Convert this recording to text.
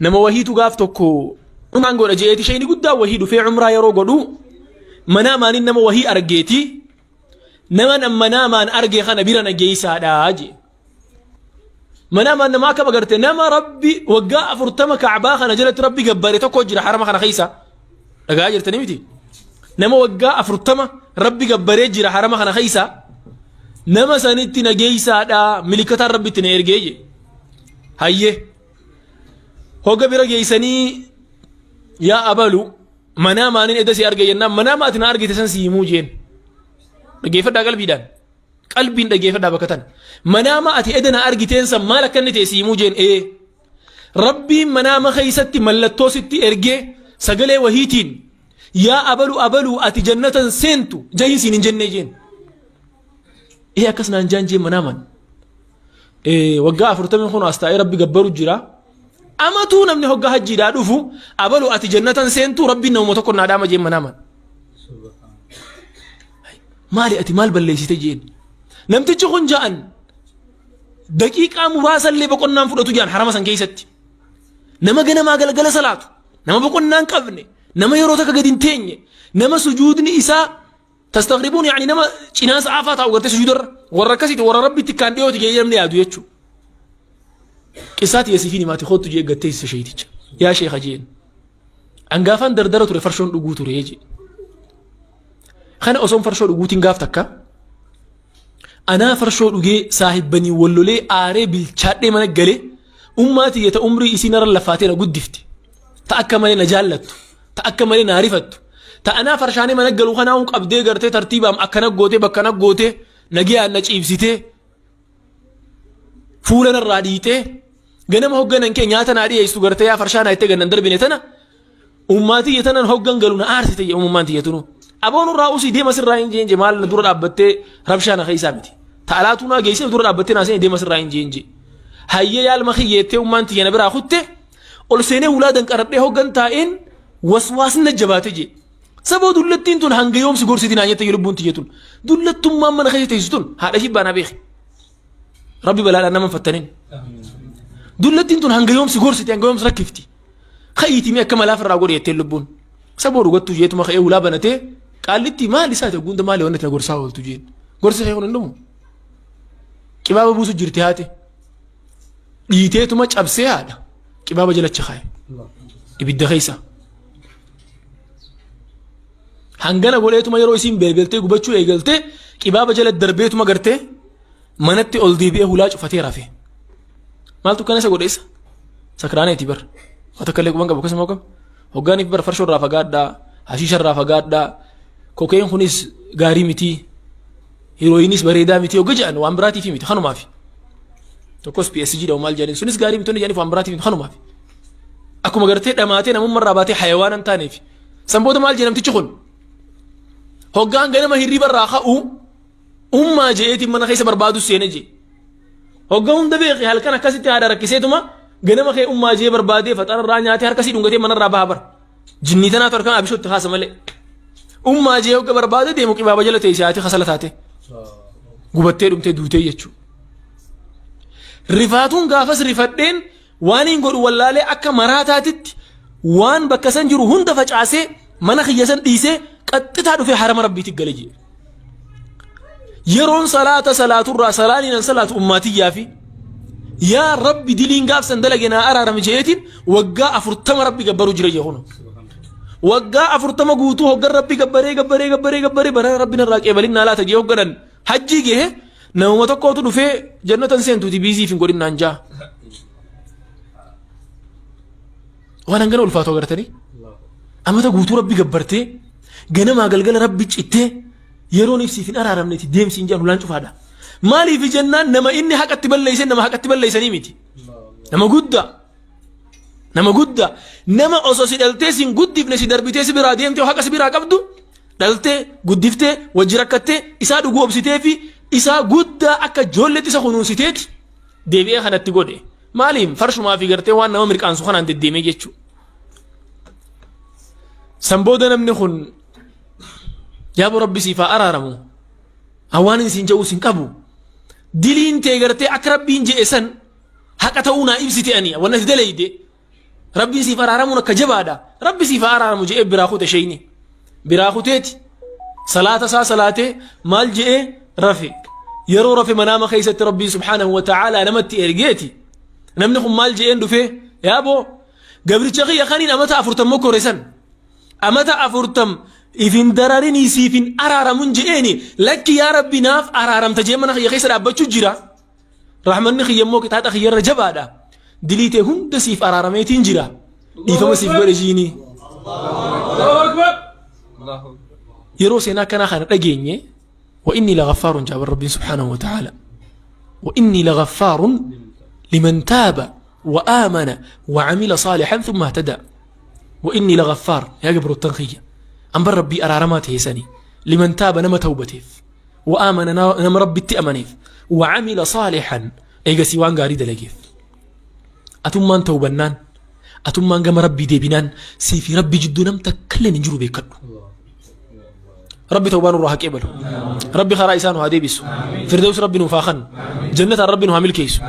Nama wahiitu gaaf tokko umraan godha je'eeti shayni guddaa wahii dhufee umraa yeroo godhu manaamaan nama wahii argeeti nama nan manaamaan arge kana bira na geeysaadha jee. Manaamaan nama akkam agarte nama rabbi waggaa 40 ka'baa kana jalatti rabbi gabbare tokko jira harama kana keessa. Dhagaa jirtanii miti. Nama waggaa 40 rabbi gabbaree jira harama kana keessa. Nama sanitti na geeysaadha milikataan rabbi itti na ergee jee. Hayyee. Hogga bira geeysanii yaa abalu manaa maaniin edda si arge jennaan manaa maati na argite san si himuu jeen. Dhaggeeffadhaa qalbiidhaan. Qalbiin dhaggeeffadhaa bakka tana. Manaama ati edda na argiteen san maal akka inni ta'e si himuu jeen ee. Rabbiin manaama keessatti mallattoo sitti ergee sagalee wahiitiin yaa abalu abalu ati jannatan seentu jahiin siin hin jennee jeen. Ee akkas naan jaan jeen manaaman. Waggaa afurtamii kun as taa'ee rabbi gabbaru jira. Amatuu namni hoggaa hajjiidhaa dhufu abalu ati jannatan seentu rabbiin namuma tokko naa dhaama jeen manaaman. Maali ati maal balleessite jeen. Namtichi kun ja'an daqiiqaa muraasallee boqonnaan fudhatu ja'an harama san keessatti. Nama ganamaa galgala salaatu, nama boqonnaa hin qabne, nama yeroo takka gadi hin teenye, nama sujuudni isaa Tastagribuun yaani nama cinaa sa'aafaa taa'u gartee sujuudarra warra akkasiiti warra rabbitti kaan dhiyooti jedhee namni yaadu jechuudha. Qissaa tiyya siifin himaati kottu jee gattee isa sheeyticha. Yaa sheekha jeen. Angaafaan dardara ture farshoon dhuguu ture jee. Kana osoon farshoo dhuguutiin gaaf takka anaa farshoo dhugee saahibbanii wallolee aaree bilchaadhee mana galee ummaa tiyya ta umrii isii narra lafaatee na guddifte. Ta akka malee na jaallattu. Ta akka malee na rifattu. Ta anaa farshaanee mana galu kanaa qabdee gartee tartiibaam akkana gootee bakkana gootee nagayaan na ciibsitee fuula narraa dhiitee ganama hogganan kee nyaata naa dhiyeessu gartee yaa farshaa naa itti gannan darbine tana ummaa tiyya tanan hoggan galu na aarsite jee ummaan tiyya tunu. Aboon irraa usii deema sirraa hin jeen jee maal na dura dhaabbattee rabshaa na keessaa miti. Ta alaatuu naa geessee dura dhaabbattee naa seene deema sirraa hin jeen jee. Hayyee yaalma kiyyeettee ummaan tiyya na biraa kutte Ol seenee hulaa danqaradhee hoggan taa'een waswaasni na jabaate jee. Saboo dullattiin tun hanga yoom si gorsiti naan jette lubbuun tiyya tun. Dullattummaan mana keessa teessu tun haadha ishii baanaa beeki. Rabbi balaadhaan nama hin fattanin. Dullattiin tun hanga yoom si gorsiti hanga yoom si rakkifti. Ka'iitii mee akka malaaf irraa godhi jetteen lubbuun. Saboo dhugattuu jeetuma ka'ee hulaa banatee qaallitti maal isaati hogguunda maali wanni itti na gorsaa ooltu jeen. Gorsi kee kun hin dhumu. Qibaaba buusu jirti haati. Dhiiteetuma cabsee haadha qibaaba jalacha kaaye. Ibidda keessa. Hangana godheetuma yeroo isiin belbeltee gubachuu eegaltee qibaaba jala darbeetuma gartee manatti ol deebi'ee hulaa cufatee rafe. Maaltu kana isa godhe isa? Sakraaneeti bar. Waa takka illee quban qabu akkasuma qabu. Hoggaaniif bar farshoo irraa fagaadhaa, hashiisha irraa fagaadhaa, kokeen kunis gaarii mitii. Hirooyinis bareedaa miti hogga jedhan waan biraatiif miti kanumaafi. Tokkos PSG dha maal jedhaniin sunis gaarii miti jedhaniif waan biraatiif miti kanumaafi. Akkuma gartee dhamaatee namummaa irraa baatee hayawaana hin taaneef. San booda maal jedhe namtichi kun? Hoggaan ganama hirriba irraa ka'u ummaa je'eetiin mana keessa barbaadu seene jee. Hogga hunda beeki halkan akkasitti haadha rakkiseetuma ganama kee ummaa jee barbaadee faxara irraa nyaatee harka sii dhungatee mana irraa baha bara. Jinnii tanaatu harkaan abishootti kaasa malee. Ummaa jee hogga barbaade deemu qibaaba jala teessee haati kasala taate. Gubattee dhumtee duutee jechuudha. Rifaatuun gaafas rifadheen waan hin godhu wallaalee akka maraataatitti waan bakka san jiru hunda facaasee mana kiyya san dhiisee qaxxitaa dhufee harama rabbiitti gale jee. Yeroon salaata salaaturraa salaanii nan salaatu ummaatiyyaa fi yaa rabbi diliin gaaf san dalage naa araarami jeetiin waggaa 40 rabbi gabbaruu jira jee kuno. Waggaa 40 guutuu hoggan rabbi gabbaree gabbaree gabbaree gabbaree barana rabbi narraa qeebalin naa laata jee hogganan hajjii gehe namuma tokkootu dhufee jannatan seentuuti biiziif hin godhin naan jaa. Waan hangana ulfaatu agartanii amata guutuu rabbi gabbartee ganamaa galgala rabbi cittee yeroon ibsiif hin araaramneeti deemsi hin jedhan hulaan cufaadha. Maaliif jennaan nama inni haqatti balleeysan nama haqatti balleeysanii miti. Nama guddaa. Nama guddaa. Nama osoo si dhaltee si hin guddifne si darbitee si biraa deemtee haqa si biraa qabdu dhaltee guddiftee wajji rakkattee isaa dhuguu obsitee fi isaa guddaa akka ijoolleetti isa kunuunsiteeti deebi'ee kanatti godhe. Maaliif farshumaa fi gartee waan nama mirqaansu kanaan deddeemee jechuudha. San booda namni kun yaaboo rabbi siif haa araaramu. Waan inni siin jedhu sin qabu. Diliin tee gartee akka rabbiin jedhe san haqa ta'uu naa ibsite ani wanna si dalayde. Rabbiin siif araaramuun akka jabaadha. Rabbi siif haa araaramu je'ee biraa kute sheeyni. Biraa kuteeti. Salaata isaa salaatee maal je'ee rafe. Yeroo rafe manaama keessatti Rabbiin subhaanahu wa ta'aalaa namatti ergeeti. Namni kun maal je'een dhufee yaaboo gabricha kiyya kaniin amata afurtam mokkore san. Amata afurtam ifin dararinii siif hin araaramun je'eeni lakki yaa Rabbi naaf araaramta je'ee mana kiyya keessa dhaabbachuu jira. Rahmanni kiyya immoo qixaaxa kiyya irra jabaadha. Dilii tee hunda siif araarameetiin jira. Dhiifama siif godhe jiini. Yeroo seenaa akkanaa kana dhageenye wa inni lagaffaarun jaabar Rabbiin subhaanahu wa ta'aala. Wa inni lagaffaarun liman taaba wa aamana wa amila saalihan thumma ihtada. Wa inni lagaffaar yaa gabroottan kiyya. An bar Rabbii araaramaa ta'e sani liman taaba nama tawbateef. وآمن nama Rabbitti amaneef وعمل صالحا eegasii waan gaarii dalageef. Atummaan tawbannaan atummaan gama Rabbii deebinaan sii fi Rabbi jidduu nam takkalleen hin jiru beekadhu. Rabbi tawbaa nurraa haa qeebalu. Rabbi karaa isaa nu haa deebisu. Firdaus Rabbi nuuf haa kennu. Jannataan Rabbi nu haa milkeessu.